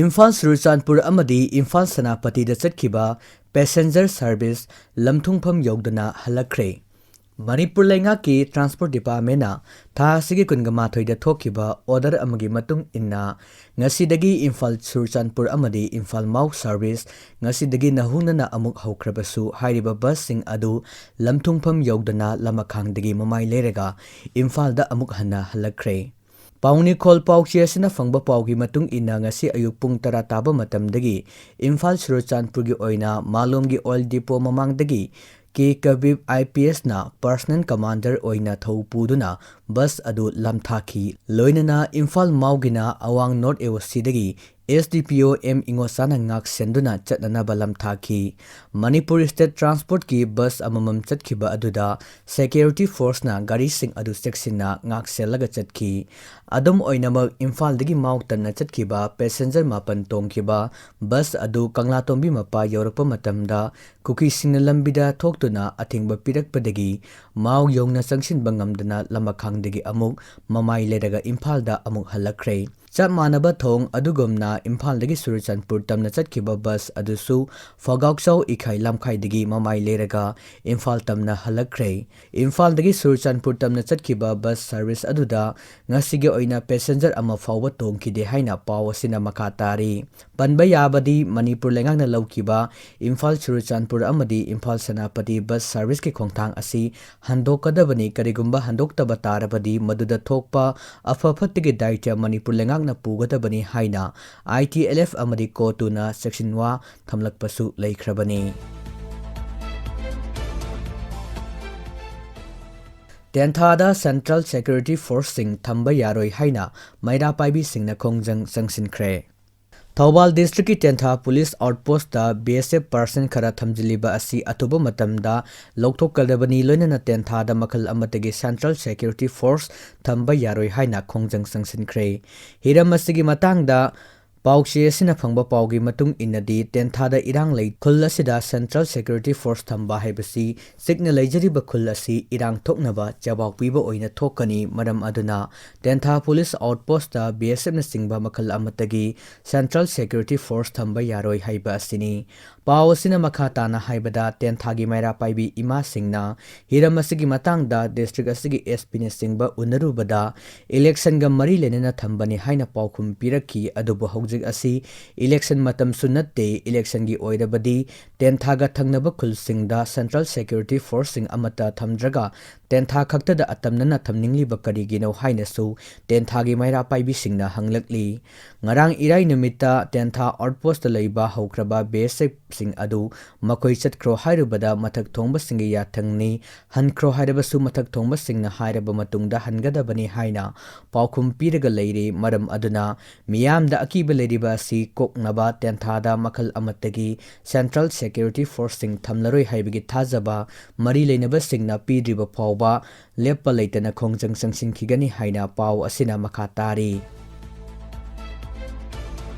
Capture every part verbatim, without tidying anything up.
ꯏꯝꯐꯥꯜ ꯆꯨꯔꯆꯥꯟꯄꯨꯔ ꯑꯃꯗꯤ ꯏꯝꯐꯥꯜ ꯁꯦꯅꯥꯄꯇꯤꯗ ꯆꯠꯈꯤꯕ passenger service ꯂꯝꯊꯨꯡꯐꯝ ꯌꯧꯗꯅ ꯍꯜꯂꯛꯈ꯭ꯔꯦ꯫ Manipur ꯂꯩꯉꯥꯛꯀꯤ Transport Departmentꯅ ꯊꯥ ꯑꯁꯤꯒꯤ ꯀꯨꯟꯒ ꯃꯥꯊꯣꯏꯗ ꯊꯣꯛꯈꯤꯕ order ꯑꯃꯒꯤ ꯃꯇꯨꯡ ꯏꯟꯅ, ꯉꯁꯤꯗꯒꯤ ꯏꯝꯐꯥꯜ ꯆꯨꯔꯆꯥꯟꯄꯨꯔ ꯑꯃꯗꯤ ꯏꯝꯐꯥꯜ ꯃꯥꯎ service ꯉꯁꯤꯗꯒꯤ ꯅꯧꯍꯧꯅꯅ ꯑꯃꯨꯛ ꯍꯧꯈ꯭ꯔꯕꯁꯨ, ꯍꯥꯏꯔꯤꯕ busꯁꯤꯡ ꯑꯗꯨ ꯂꯝꯊꯨꯡꯐꯝ ꯌꯧꯗꯅ ꯂꯃꯈꯥꯡꯗꯒꯤ ꯃꯃꯥꯏ ꯂꯩꯔꯒ ꯏꯝꯐꯥꯜꯗ ꯑꯃꯨꯛ ꯍꯟꯅ ꯍꯜꯂꯛꯈ꯭ꯔꯦ꯫ ꯄꯥꯎꯅꯤꯈꯣꯜ ꯄꯥꯎꯆꯦ ꯑꯁꯤꯅ ꯐꯪꯕ ꯄꯥꯎꯒꯤ ꯃꯇꯨꯡ ꯏꯟꯅ, ꯉꯁꯤ ꯑꯌꯨꯛ ꯄꯨꯡ ꯇꯔꯥ ꯇꯥꯕ ꯃꯇꯝꯗꯒꯤ ꯏꯝꯐꯥꯜ ꯆꯨꯔꯆꯥꯟꯄꯨꯔꯒꯤ ꯑꯣꯏꯅ ꯃꯥꯂꯣꯝꯒꯤ oil depot ꯃꯃꯥꯡꯗꯒꯤ ꯀꯦ ꯀꯕꯤꯕ IPSꯅ personal commander ꯑꯣꯏꯅ ꯊꯧ ꯄꯨꯗꯨꯅ bus ꯑꯗꯨ ꯂꯝꯊꯥꯈꯤ꯫ ꯂꯣꯏꯅꯅ ꯏꯝꯐꯥꯜ ꯃꯥꯎꯒꯤꯅ ꯑꯋꯥꯡ North AOCꯗꯒꯤ SDPO M ꯏꯉꯣꯆꯥꯅ ꯉꯥꯛ ꯁꯦꯟꯗꯨꯅ ꯆꯠꯅꯅꯕ ꯂꯝꯊꯥꯈꯤ꯫ ꯃꯅꯤꯄꯨꯔ State Transportꯀꯤ bus ꯑꯃꯃꯝ ꯆꯠꯈꯤꯕ ꯑꯗꯨꯗ security forceꯅ ꯒꯥꯔꯤꯁꯤꯡ ꯑꯗꯨ ꯆꯦꯛꯁꯤꯟꯅ ꯉꯥꯛ ꯁꯦꯜꯂꯒ ꯆꯠꯈꯤ꯫ ꯑꯗꯨꯝ ꯑꯣꯏꯅꯃꯛ, ꯏꯝꯐꯥꯜꯗꯒꯤ ꯃꯥꯎ ꯇꯝꯅ ꯆꯠꯈꯤꯕ passenger ꯃꯥꯄꯟ ꯇꯣꯡꯈꯤꯕ bus ꯑꯗꯨ ꯀꯪꯂꯥꯇꯣꯝꯕꯤ ꯃꯄꯥ ꯌꯧꯔꯛꯄ ꯃꯇꯝꯗ ꯀꯨꯀꯤꯁꯤꯡꯅ ꯂꯝꯕꯤꯗ ꯊꯣꯛꯇꯨꯅ ꯑꯊꯤꯡꯕ ꯄꯤꯔꯛꯄꯗꯒꯤ ꯃꯥꯎ ꯌꯧꯅ ꯆꯪꯁꯤꯟꯕ ꯉꯝꯗꯅ ꯂꯃꯈꯥꯡꯗꯒꯤ ꯑꯃꯨꯛ ꯃꯃꯥꯏ ꯂꯩꯔꯒ ꯏꯝꯐꯥꯜꯗ ꯑꯃꯨꯛ ꯍꯜꯂꯛꯈ꯭ꯔꯦ꯫ ꯆꯞ ꯃꯥꯟꯅꯕ ꯊꯧꯑꯣꯡ ꯑꯗꯨꯒꯨꯝꯅ ꯏꯝꯐꯥꯜꯗꯒꯤ ꯆꯨꯔꯆꯥꯟꯄꯨꯔ ꯇꯝꯅ ꯆꯠꯈꯤꯕ bus ꯑꯗꯨꯁꯨ ꯐꯒꯥꯎꯆꯥꯎ ꯏꯈꯥꯏ ꯂꯝꯈꯥꯏꯗꯒꯤ ꯃꯃꯥꯏ ꯂꯩꯔꯒ ꯏꯝꯐꯥꯜ ꯇꯝꯅ ꯍꯜꯂꯛꯈ꯭ꯔꯦ꯫ ꯏꯝꯐꯥꯜꯗꯒꯤ ꯆꯨꯔꯆꯥꯟꯄꯨꯔ ꯇꯝꯅ ꯆꯠꯈꯤꯕ bus service ꯑꯗꯨꯗ ꯉꯁꯤꯒꯤ ꯑꯣꯏꯅ passenger ꯑꯃ ꯐꯥꯎꯕ ꯇꯣꯡꯈꯤꯗꯦ ꯍꯥꯏꯅ ꯄꯥꯎ ꯑꯁꯤꯅ ꯃꯈꯥ ꯇꯥꯔꯤ꯫ ꯄꯟꯕ ꯌꯥꯕꯗꯤ, ꯃꯅꯤꯄꯨꯔ ꯂꯩꯉꯥꯛꯅ ꯂꯧꯈꯤꯕ ꯏꯝꯐꯥꯜ ꯆꯨꯔꯆꯥꯟꯄꯨꯔ ꯑꯃꯗꯤ ꯏꯝꯐꯥꯜ ꯁꯦꯅꯥꯄꯇꯤ bus serviceꯀꯤ ꯈꯣꯡꯊꯥꯡ ꯑꯁꯤ ꯍꯟꯗꯣꯛꯀꯗꯕꯅꯤ꯫ ꯀꯔꯤꯒꯨꯝꯕ ꯍꯟꯗꯣꯛꯇꯕ ꯇꯥꯔꯕꯗꯤ, ꯃꯗꯨꯗ ꯊꯣꯛꯄ ꯑꯐ ꯐꯠꯇꯒꯤ ꯗꯥꯏꯇ꯭ꯌ ꯃꯅꯤꯄꯨꯔ ꯂꯩꯉꯥꯛꯅ ꯄꯨꯒꯗꯕꯅꯤ ꯍꯥꯏꯅ ITLF ꯑꯃꯗꯤ COTUꯅ ꯆꯦꯛꯁꯤꯟꯋꯥ ꯊꯝꯂꯛꯄꯁꯨ ꯂꯩꯈ꯭ꯔꯕꯅꯤ꯫ ꯇꯦꯟꯊꯥꯗ Central Security Forceꯁꯤꯡ ꯊꯝꯕ ꯌꯥꯔꯣꯏ ꯍꯥꯏꯅ ꯃꯩꯔꯥ ꯄꯥꯏꯕꯤꯁꯤꯡꯅ ꯈꯣꯡꯖꯪ ꯆꯪꯁꯤꯟꯈ꯭ꯔꯦ꯫ ꯊꯧꯕꯥꯜ districtꯀꯤ ꯇꯦꯟꯊꯥ police outpostꯇ BSF personnel ꯈꯔ ꯊꯝꯖꯤꯜꯂꯤꯕ ꯑꯁꯤ ꯑꯊꯨꯕ ꯃꯇꯝꯗ ꯂꯧꯊꯣꯛꯀꯗꯕꯅꯤ, ꯂꯣꯏꯅꯅ ꯇꯦꯟꯊꯥꯗ ꯃꯈꯜ ꯑꯃꯠꯇꯒꯤ Central Security Force ꯊꯝꯕ ꯌꯥꯔꯣꯏ ꯍꯥꯏꯅ ꯈꯣꯡꯖꯪ ꯆꯪꯁꯤꯟꯈ꯭ꯔꯦ꯫ ꯍꯤꯔꯝ ꯑꯁꯤꯒꯤ ꯃꯇꯥꯡꯗ ꯄꯥꯎꯆꯦ ꯑꯁꯤꯅ ꯐꯪꯕ ꯄꯥꯎꯒꯤ ꯃꯇꯨꯡ ꯏꯟꯅꯗꯤ, ꯇꯦꯟꯊꯥꯗ ꯏꯔꯥꯡ ꯂꯩ ꯈꯨꯜ ꯑꯁꯤꯗ Central Security Force ꯊꯝꯕ ꯍꯥꯏꯕꯁꯤ ꯆꯤꯛꯅ ꯂꯩꯖꯔꯤꯕ ꯈꯨꯜ ꯑꯁꯤ ꯏꯔꯥꯡ ꯊꯣꯛꯅꯕ ꯆꯦꯕꯥꯎ ꯄꯤꯕ ꯑꯣꯏꯅ ꯊꯣꯛꯀꯅꯤ꯫ ꯃꯔꯝ ꯑꯗꯨꯅ ꯇꯦꯟꯊꯥ Police Outpostꯇ B S Fꯅꯆꯤꯡꯕ ꯃꯈꯜ ꯑꯃꯠꯇꯒꯤ Central Security Force ꯊꯝꯕ ꯌꯥꯔꯣꯏ ꯍꯥꯏꯕ ꯑꯁꯤꯅꯤ꯫ ꯄꯥꯎ ꯑꯁꯤꯅ ꯃꯈꯥ ꯇꯥꯅ ꯍꯥꯏꯕꯗ, ꯇꯦꯟꯊꯥꯒꯤ ꯃꯩꯔꯥ ꯄꯥꯏꯕꯤ ꯏꯃꯥꯁꯤꯡꯅ ꯍꯤꯔꯝ ꯑꯁꯤꯒꯤ ꯃꯇꯥꯡꯗ district ꯑꯁꯤꯒꯤ S Pꯅꯆꯤꯡꯕ ꯎꯅꯔꯨꯕꯗ electionꯒ ꯃꯔꯤ ꯂꯩꯅꯅ ꯊꯝꯕꯅꯤ ꯍꯥꯏꯅ ꯄꯥꯎꯈꯨꯝ ꯄꯤꯔꯛꯈꯤ꯫ ꯑꯗꯨꯕꯨ ꯍꯧꯖꯤꯛ ꯑꯁꯤ election ꯃꯇꯝꯁꯨ ꯅꯠꯇꯦ꯫ Electionꯒꯤ ꯑꯣꯏꯔꯕꯗꯤ ꯇꯦꯟꯊꯥꯒ ꯊꯪꯅꯕ ꯈꯨꯜꯁꯤꯡꯗ Central Security Forceꯁꯤꯡ ꯑꯃꯠꯇ ꯊꯝꯗ꯭ꯔꯒ ꯇꯦꯟꯊꯥ ꯈꯛꯇꯗ ꯑꯇꯝꯅꯅ ꯊꯝꯅꯤꯡꯂꯤꯕ ꯀꯔꯤꯒꯤꯅꯣ ꯍꯥꯏꯅꯁꯨ ꯇꯦꯟꯊꯥꯒꯤ ꯃꯩꯔꯥ ꯄꯥꯏꯕꯤꯁꯤꯡꯅ ꯍꯪꯂꯛꯂꯤ꯫ ꯉꯔꯥꯡ ꯏꯔꯥꯏ ꯅꯨꯃꯤꯠꯇ ꯇꯦꯟꯊꯥ Outpostꯇ ꯂꯩꯕ ꯍꯧꯈ꯭ꯔꯕ B S Fꯁꯤꯡ ꯑꯗꯨ ꯃꯈꯣꯏ ꯆꯠꯈ꯭ꯔꯣ ꯍꯥꯏꯔꯨꯕꯗ ꯃꯊꯛ ꯊꯣꯡꯕꯁꯤꯡꯒꯤ ꯌꯥꯊꯪꯅꯤ, ꯍꯟꯈ꯭ꯔꯣ ꯍꯥꯏꯔꯕꯁꯨ ꯃꯊꯛ ꯊꯣꯡꯕꯁꯤꯡꯅ ꯍꯥꯏꯔꯕ ꯃꯇꯨꯡꯗ ꯍꯟꯒꯗꯕꯅꯤ ꯍꯥꯏꯅ ꯄꯥꯎꯈꯨꯝ ꯄꯤꯔꯒ ꯂꯩꯔꯤ꯫ ꯃꯔꯝ ꯑꯗꯨꯅ ꯃꯤꯌꯥꯝꯗ ꯑꯀꯤꯕ ꯂꯩꯔꯤꯕ ꯑꯁꯤ ꯀꯣꯛꯅꯕ ꯇꯦꯟꯊꯥꯗ ꯃꯈꯜ ꯑꯃꯠꯇꯒꯤ Central Security Forceꯁꯤꯡ ꯊꯝꯂꯔꯣꯏ ꯍꯥꯏꯕꯒꯤ ꯊꯥꯖꯕ ꯃꯔꯤ ꯂꯩꯅꯕꯁꯤꯡꯅ ꯄꯤꯗ꯭ꯔꯤꯕ ꯐꯥꯎꯕ ꯂꯦꯞꯄ ꯂꯩꯇꯅ ꯈꯣꯡꯖꯪ ꯆꯪꯁꯤꯟꯈꯤꯒꯅꯤ ꯍꯥꯏꯅ ꯄꯥꯎ ꯑꯁꯤꯅ ꯃꯈꯥ ꯇꯥꯔꯤ꯫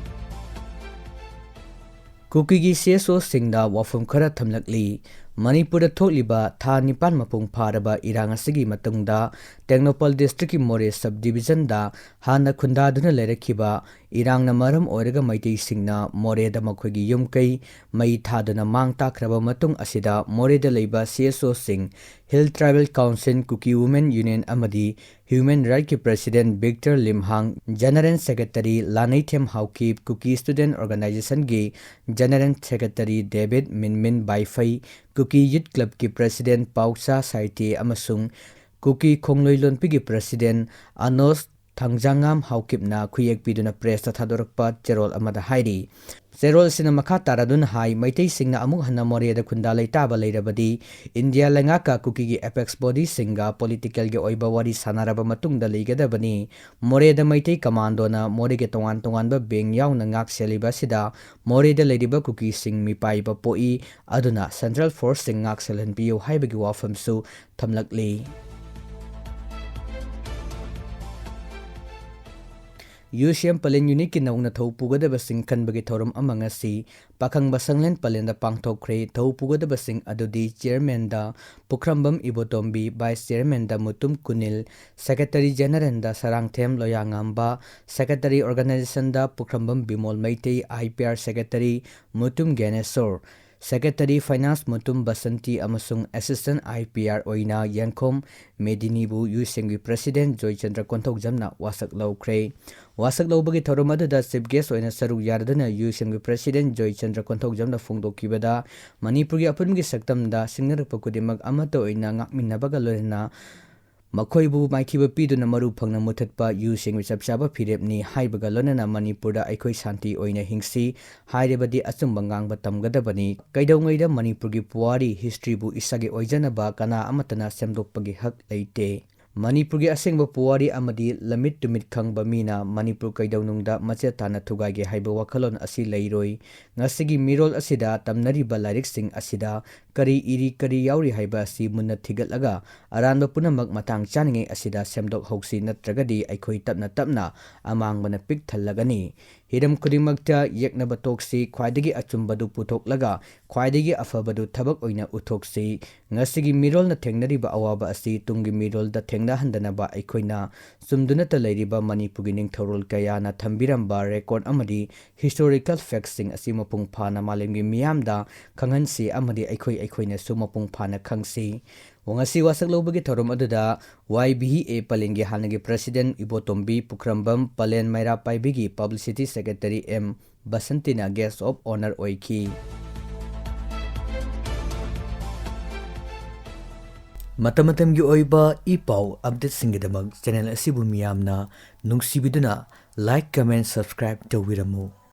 ꯀꯨꯀꯤꯒꯤ C S Oꯁꯤꯡꯗ ꯋꯥꯐꯝ ꯈꯔ ꯊꯝꯂꯛꯂꯤ꯫ ꯃꯅꯤꯄꯨꯔꯗ ꯊꯣꯛꯂꯤꯕ ꯊꯥ ꯅꯤꯄꯥꯟ ꯃꯄꯨꯡ ꯐꯥꯔꯕ ꯏꯔꯥꯡ ꯑꯁꯤꯒꯤ ꯃꯇꯨꯡꯗ ꯇꯦꯡꯅꯧꯄꯜ districtꯀꯤ ꯃꯣꯔꯦ sub divisionꯗ ꯍꯥꯟꯅ ꯈꯨꯟꯗꯥꯗꯨꯅ ꯂꯩꯔꯛꯈꯤꯕ ꯏꯔꯥꯡꯅ ꯃꯔꯝ ꯑꯣꯏꯔꯒ ꯃꯩꯇꯩꯁꯤꯡꯅ ꯃꯣꯔꯦꯗ ꯃꯈꯣꯏꯒꯤ ꯌꯨꯝ ꯀꯩ ꯃꯩ ꯊꯥꯗꯨꯅ ꯃꯥꯡ ꯇꯥꯛꯈ꯭ꯔꯕ ꯃꯇꯨꯡ ꯑꯁꯤꯗ ꯃꯣꯔꯦꯗ ꯂꯩꯕ C S Oꯁꯤꯡ, Hill Tribal Council, Kuki Women Union ꯑꯃꯗꯤ Human Rightꯀꯤ President Victor Limhang, General Secretary ꯂꯥꯅꯩꯊꯦꯝ Haokip, Kuki Student Organizationꯒꯤ General Secretary David Minmin Baifei, Kuki Youth Clubꯀꯤ President ꯄꯥꯎꯆꯥ ꯁꯥꯏꯇꯦ ꯑꯃꯁꯨꯡ ꯀꯨꯀꯤ ꯈꯣꯡꯂꯣꯏ ꯂꯣꯟꯄꯤꯒꯤ President ꯑꯅꯣꯁ ꯊꯥꯡꯖꯥꯉꯥꯝ ꯍꯥꯎꯀꯤꯞꯅ ꯈꯨꯌꯦꯛ ꯄꯤꯗꯨꯅ pressꯇ ꯊꯥꯗꯣꯔꯛꯄ ꯆꯦꯔꯣꯜ ꯑꯃꯗ ꯍꯥꯏꯔꯤ꯫ ꯆꯦꯔꯣꯜꯁꯤꯅ ꯃꯈꯥ ꯇꯥꯔꯗꯨꯅ ꯍꯥꯏ, ꯃꯩꯇꯩꯁꯤꯡꯅ ꯑꯃꯨꯛ ꯍꯟꯅ ꯃꯣꯔꯦꯗ ꯈꯨꯟꯗꯥ ꯂꯩꯇꯥꯕ ꯂꯩꯔꯕꯗꯤ ꯏꯟꯗꯤꯌꯥ ꯂꯩꯉꯥꯛꯀ ꯀꯨꯀꯤꯒꯤ apex bodyꯁꯤꯡꯒ politicalꯒꯤ ꯑꯣꯏꯕ ꯋꯥꯔꯤ ꯁꯥꯟꯅꯔꯕ ꯃꯇꯨꯡꯗ ꯂꯩꯒꯗꯕꯅꯤ꯫ ꯃꯣꯔꯦꯗ ꯃꯩꯇꯩ commandoꯅ ꯃꯣꯔꯦꯒꯤ ꯇꯣꯉꯥꯟ ꯇꯣꯉꯥꯟꯕ ꯕꯦꯡ ꯌꯥꯎꯅ ꯉꯥꯛ ꯁꯦꯜꯂꯤꯕ ꯑꯁꯤꯗ ꯃꯣꯔꯦꯗ ꯂꯩꯔꯤꯕ ꯀꯨꯀꯤꯁꯤꯡ ꯃꯤꯄꯥꯏꯕ ꯄꯣꯛꯏ꯫ ꯑꯗꯨꯅ Central Forceꯁꯤꯡ ꯉꯥꯛ ꯁꯦꯜꯍꯟꯕꯤꯌꯨ ꯍꯥꯏꯕꯒꯤ ꯋꯥꯐꯝꯁꯨ ꯊꯝꯂꯛꯂꯤ꯫ ꯌꯨ ꯁꯤ ꯑꯦꯝ ꯄꯂꯦꯟ ꯌꯨꯅꯤꯠꯀꯤ ꯅꯧꯅ ꯊꯧ ꯄꯨꯒꯗꯕꯁꯤꯡ ꯈꯟꯕꯒꯤ ꯊꯧꯔꯝ ꯑꯃ ꯉꯁꯤ ꯄꯥꯈꯪꯕ ꯁꯪꯂꯦꯟ ꯄꯂꯦꯟꯗ ꯄꯥꯡꯊꯣꯛꯈ꯭ꯔꯦ꯫ ꯊꯧ ꯄꯨꯒꯗꯕꯁꯤꯡ ꯑꯗꯨꯗꯤ ꯆꯤꯌꯔꯃꯦꯟꯗ ꯄꯨꯈ꯭ꯔꯝꯕꯝ ꯏꯕꯣꯇꯣꯝꯕꯤ, ꯚꯥꯏꯁ ꯆꯤꯌꯔꯃꯦꯟꯗ ꯃꯨꯇꯨꯝ ꯀꯨꯅꯤꯜ, ꯁꯦꯀ꯭ꯔꯦꯇꯔꯤ ꯖꯦꯅꯔꯦꯜꯗ ꯁꯔꯥꯡꯊꯦꯝ ꯂꯣꯌꯥꯉꯥꯝꯕ, ꯁꯦꯀ꯭ꯔꯦꯇꯔꯤ ꯑꯣꯔꯒꯅꯥꯏꯖꯦꯁꯟꯗ Pukhrambam Bimol Meitei, I P R secretary Mutum Gyaneshor, secretary finance Mutum Basanti ꯑꯃꯁꯨꯡ ꯑꯦꯁꯤꯁꯇꯦꯟ ꯑꯥꯏ ꯄꯤ ꯑꯥꯔ ꯑꯣꯏꯅ ꯌꯦꯡꯈꯣꯝ ꯃꯦꯗꯤꯅꯤꯕꯨ ꯌꯨ ꯁꯤ ꯑꯦꯝꯒꯤ ꯄ꯭ꯔꯁꯤꯗꯦꯟ ꯖꯣꯏꯆꯟꯗ꯭ꯔ ꯀꯣꯟꯊꯧꯖꯝꯅ ꯋꯥꯁꯛ ꯂꯧꯈ꯭ꯔꯦ꯫ ꯋꯥꯁꯛ ꯂꯧꯕꯒꯤ ꯊꯧꯔꯝ ꯑꯗꯨꯗ ꯆꯤꯐ ꯒꯦꯁ ꯑꯣꯏꯅ ꯁꯔꯨꯛ ꯌꯥꯔꯗꯨꯅ ꯌꯨ ꯁꯤ ꯑꯦꯝꯒꯤ ꯄ꯭ꯔꯁꯤꯗꯦꯟ ꯖꯣꯏꯆꯟꯗ꯭ꯔ ꯀꯣꯟꯊꯧꯖꯝꯅ ꯐꯣꯡꯗꯣꯛꯈꯤꯕꯗ, ꯃꯅꯤꯄꯨꯔꯒꯤ ꯑꯄꯨꯟꯕꯒꯤ ꯁꯛꯇꯝꯗ ꯁꯤꯡꯅꯔꯛꯄ ꯈꯨꯗꯤꯡꯃꯛ ꯑꯃꯠꯇ ꯑꯣꯏꯅ ꯉꯥꯛꯃꯤꯟꯅꯕꯒ ꯂꯣꯏꯅꯅ ꯃꯈꯣꯏꯕꯨ ꯃꯥꯏꯊꯤꯕ ꯄꯤꯗꯨꯅ ꯃꯔꯨ ꯐꯪꯅ ꯃꯨꯊꯠꯄ ꯌꯨ ꯁꯤ ꯑꯦꯝꯒꯤ ꯆꯞ ꯆꯥꯕ ꯐꯤꯔꯦꯞꯅꯤ ꯍꯥꯏꯕꯒ ꯂꯣꯏꯅꯅ ꯃꯅꯤꯄꯨꯔꯗ ꯑꯩꯈꯣꯏ ꯁꯥꯟꯇꯤ ꯑꯣꯏꯅ ꯍꯤꯡꯁꯤ ꯍꯥꯏꯔꯕꯗꯤ ꯑꯆꯨꯝꯕ ꯉꯥꯡꯕ ꯇꯝꯒꯗꯕꯅꯤ꯫ ꯀꯩꯗꯧꯉꯩꯗ ꯃꯅꯤꯄꯨꯔꯒꯤ ꯄꯨꯋꯥꯔꯤ, ꯍꯤꯁꯇ꯭ꯔꯤꯕꯨ ꯏꯁꯥꯒꯤ ꯑꯣꯏꯖꯅꯕ ꯀꯅꯥ ꯑꯃꯠꯇꯅ ꯁꯦꯝꯗꯣꯛꯄꯒꯤ ꯍꯛ ꯂꯩꯇꯦ꯫ ꯃꯅꯤꯄꯨꯔꯒꯤ ꯑꯁꯦꯡꯕ ꯄꯨꯋꯥꯔꯤ ꯑꯃꯗꯤ ꯂꯝꯃꯤꯠ ꯇꯨꯃꯤꯠ ꯈꯪꯕ ꯃꯤꯅ ꯃꯅꯤꯄꯨꯔ ꯀꯩꯗꯧꯅꯨꯡꯗ ꯃꯆꯦꯠ ꯇꯥꯅ ꯊꯨꯒꯥꯏꯒꯦ ꯍꯥꯏꯕ ꯋꯥꯈꯜꯂꯣꯟ ꯑꯁꯤ ꯂꯩꯔꯣꯏ꯫ ꯉꯁꯤꯒꯤ ꯃꯤꯔꯣꯜ ꯑꯁꯤꯗ ꯇꯝꯅꯔꯤꯕ ꯂꯥꯏꯔꯤꯛꯁꯤꯡ ꯑꯁꯤꯗ ꯀꯔꯤ ꯏꯔꯤ, ꯀꯔꯤ ꯌꯥꯎꯔꯤ ꯍꯥꯏꯕ ꯑꯁꯤ ꯃꯨꯟꯅ ꯊꯤꯒꯠꯂꯒ ꯑꯔꯥꯟꯕ ꯄꯨꯝꯅꯃꯛ ꯃꯇꯥꯡ ꯆꯥꯔꯤꯉꯩ ꯑꯁꯤꯗ ꯁꯦꯝꯗꯣꯛꯍꯧꯁꯤ, ꯅꯠꯇ꯭ꯔꯒꯗꯤ ꯑꯩꯈꯣꯏ ꯇꯞꯅ ꯇꯞꯅ ꯑꯃꯥꯡꯕꯅ ꯄꯤꯛ ꯊꯜꯂꯒꯅꯤ꯫ ꯍꯤꯔꯝ ꯈꯨꯗꯤꯡꯃꯛꯇ ꯌꯦꯛꯅꯕ ꯇꯣꯛꯁꯤ, ꯈ꯭ꯋꯥꯏꯗꯒꯤ ꯑꯆꯨꯝꯕꯗꯨ ꯄꯨꯊꯣꯛꯂꯒ ꯈ꯭ꯋꯥꯏꯗꯒꯤ ꯑꯐꯕꯗꯨ ꯊꯕꯛ ꯑꯣꯏꯅ ꯎꯠꯊꯣꯛꯁꯤ꯫ ꯉꯁꯤꯒꯤ ꯃꯤꯔꯣꯜꯅ ꯊꯦꯡꯅꯔꯤꯕ ꯑꯋꯥꯕ ꯑꯁꯤ ꯇꯨꯡꯒꯤ ꯃꯤꯔꯣꯜꯗ ꯊꯦꯡꯅꯍꯟꯗꯅꯕ ꯑꯩꯈꯣꯏꯅ ꯆꯨꯝꯗꯨꯅꯇ ꯂꯩꯔꯤꯕ ꯃꯅꯤꯄꯨꯔꯒꯤ ꯅꯤꯡꯊꯧꯔꯣꯜ ꯀꯌꯥꯅ ꯊꯝꯕꯤꯔꯝꯕ ꯔꯦꯀꯣꯔꯗ ꯑꯃꯗꯤ ꯍꯤꯁꯇꯣꯔꯤꯀꯦꯜ ꯐꯦꯛꯁꯁꯤꯡ ꯑꯁꯤ ꯃꯄꯨꯡ ꯐꯥꯅ ꯃꯥꯂꯦꯝꯒꯤ ꯃꯤꯌꯥꯝꯗ ꯈꯪꯍꯟꯁꯤ ꯑꯃꯗꯤ ꯑꯩꯈꯣꯏ ꯑꯩꯈꯣꯏꯅꯁꯨ ꯃꯄꯨꯡ ꯐꯥꯅ ꯈꯪꯁꯤ꯫ ꯉꯁꯤ ꯋꯥꯁꯛ ꯂꯧꯕꯒꯤ ꯊꯧꯔꯝ ꯑꯗꯨꯗ ꯋꯥꯏ ꯚꯤ ꯑꯦ ꯄꯂꯦꯟꯒꯤ ꯍꯥꯟꯅꯒꯤ ꯄ꯭ꯔꯁꯤꯗꯦꯟ ꯏꯕꯣꯇꯣꯝꯕꯤ ꯄꯨꯈ꯭ꯔꯝꯕꯝ, ꯄꯂꯦꯟ ꯃꯩꯔꯥ ꯄꯥꯏꯕꯤꯒꯤ ꯄꯕ꯭ꯂꯤꯁꯤꯇꯤ ꯁꯦꯀ꯭ꯔꯦꯇꯔꯤ ꯑꯦꯝ ꯕꯁꯟꯇꯤꯅ ꯒꯦꯁ ꯑꯣꯐ ꯑꯣꯅꯔ ꯑꯣꯏꯈꯤ꯫ ꯃꯇꯝ ꯃꯇꯝꯒꯤ ꯑꯣꯏꯕ ꯏ ꯄꯥꯎ ꯑꯞꯗꯦꯠꯁꯤꯡꯒꯤꯗꯃꯛ ꯆꯦꯅꯦꯜ ꯑꯁꯤꯕꯨ ꯃꯤꯌꯥꯝꯅ ꯅꯨꯡꯁꯤꯕꯤꯗꯨꯅ ꯂꯥꯏꯛ, ꯀꯃꯦꯟ, ꯁꯕꯁꯀ꯭ꯔꯥꯏꯕ ꯇꯧꯕꯤꯔꯝꯃꯨ꯫